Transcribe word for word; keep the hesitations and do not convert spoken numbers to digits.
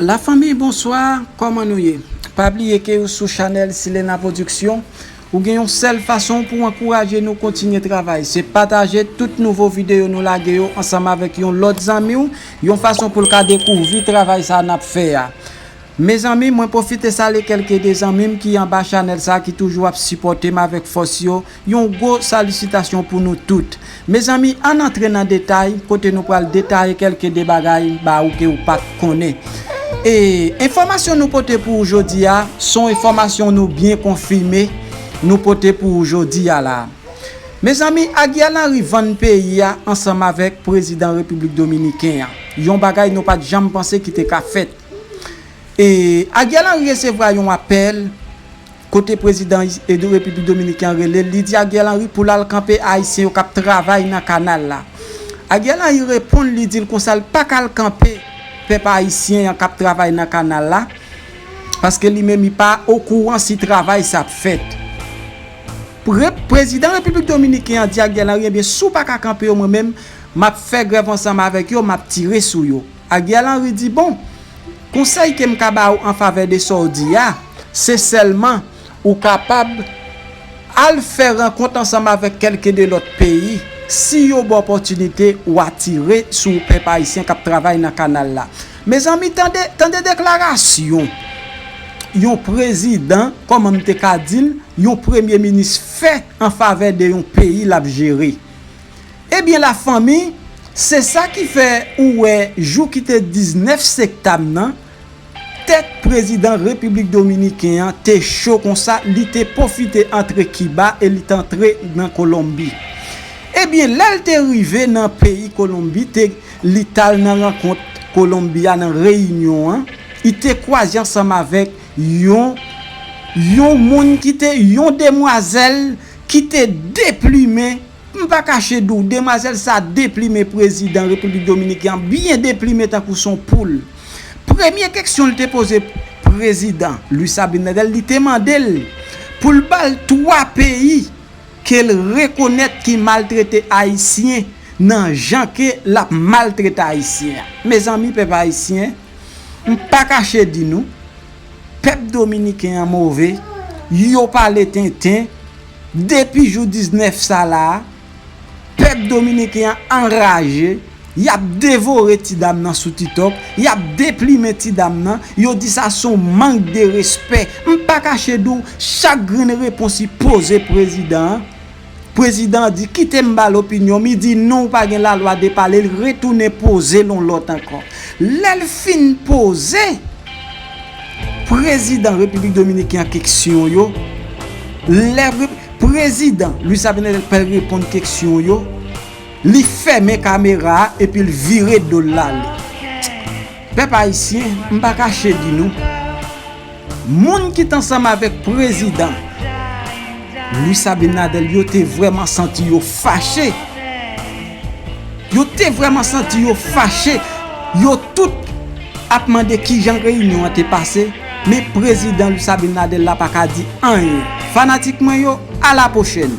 Lafanmi, bonswa, kòman nou ye? Pa bliye ke ou sou chanèl Silena Production. Ou gen yon sèl fason pou ankouraje nou kontinye travay, se pataje tout nouvo videyo nou lage yo ansanm avèk yon lòt zanmi w, yon fason pou l ka dekouvri travay sa n ap fè a. Mezanmi, mwen pwofite salye kèlke de zanmi m ki anba chanèl sa, ki toujou ap sipòte m avèk fòs yo. Yon gwo salisitasyon pou nou tout. Mezanmi, ann antre nan detay, kote nou pral detaye kèlke de bagay ba ou ke ou pa t konnen. E enfòmasyon nou pote pou ou jodi a, se yon enfòmasyon nou byen konfime, nou pote pou ou jodi a la. Mezanmi, Ariel Henry vann peyi a ansanm avèk prezidan Repiblik Dominiken an. Yon bagay nou pa t janm panse ki te ka fèt. E Ariel Henry resevwa yon apèl kote prezidan Repiblik Dominiken an rele l, li di Ariel Henry pou l al kanpe Ayisyen yo k ap travay nan kanal la. Ariel Henry reponn, li di l konsa l pa ka al kanpe pèp ayisyen an k ap travay nan kanal la, paske li menm li pa okouran si travay sa ap fèt. Pre- prezidan Repiblik Dominiken an di Ariel Henry, ebyen, si w pa ka kanpe yo, mwen menm, m ap fè grèv ansanm avèk yo, m ap tire sou yo. Ariel Henry di, bon, konsèy ke m ka ba ou an favè de sa w di a, se sèlman ou kapab al fè rankont ansanm avèk kèlke de lòt peyi, si yo ba w opòtinite, ou atire sou pèp ayisyen k ap travay nan kanal la. Mezanmi, tande, tande deklarasyon yon prezidan, kòman m te ka di l, yon premye minis fè an favè de yon peyi l ap jere. Ebyen, lafanmi, se sa ki fè ou wè jou ki te diznèf septanm nan, tèt prezidan Repiblik Dominiken an te cho konsa, li te pwofite antre Kiba e li t antre nan Kolonbi. Ebyen, lè l te rive nan peyi Kolonbi, te, li t al nan rankont Kolonbi a, nan reyinyon an, li te kwaze ansanm avèk yon, yon moun ki te, yon demwazèl ki te deplimen. M pa kache di w, demwazèl sa deplimen prezidan Repiblik Dominiken an, byen deplimen tankou s on poul. Premye keksyon l te poze prezidan Luis Abinader, li te mande l pou l ba l twa peyi ke l rekonèt ki maltrete Ayisyen nan jan ke l ap maltrete Ayisyen an. Mezanmi, pèp ayisyen, m pa kache di nou, pèp dominiken an move, yo pale tenten, depi jou diznèf sa la a, pèp dominiken an anraje, y ap devore ti dam nan sou TikTok, y ap deplimen ti dam nan, yo di sa s on mank de respè. M pa kache di w, chak grenn repons li poze prezidan an, prezidan an di, kite m ba l opinyon m, li di non, ou pa gen lalwa de pale, li retounen poze l yon lòt ankò. Lè l fin poze prezidan Repiblik Dominiken an keksyon yo, lè re- prezidan Luis Abinader pral reponn keksyon yo, li fèmen kamera a epi l vire do l l ale. Pèp ayisyen, m pa kache di nou, moun ki t ansanm avèk prezidan Luis Abinader, yo te vrèman santi yo fache. Yo te vrèman santi yo fache. Yo tout ap mande kijan reyinyon an te pase, men prezidan Luis Abinader la pa ka di anyen. Fanatik mwen yo, a la pwochèn.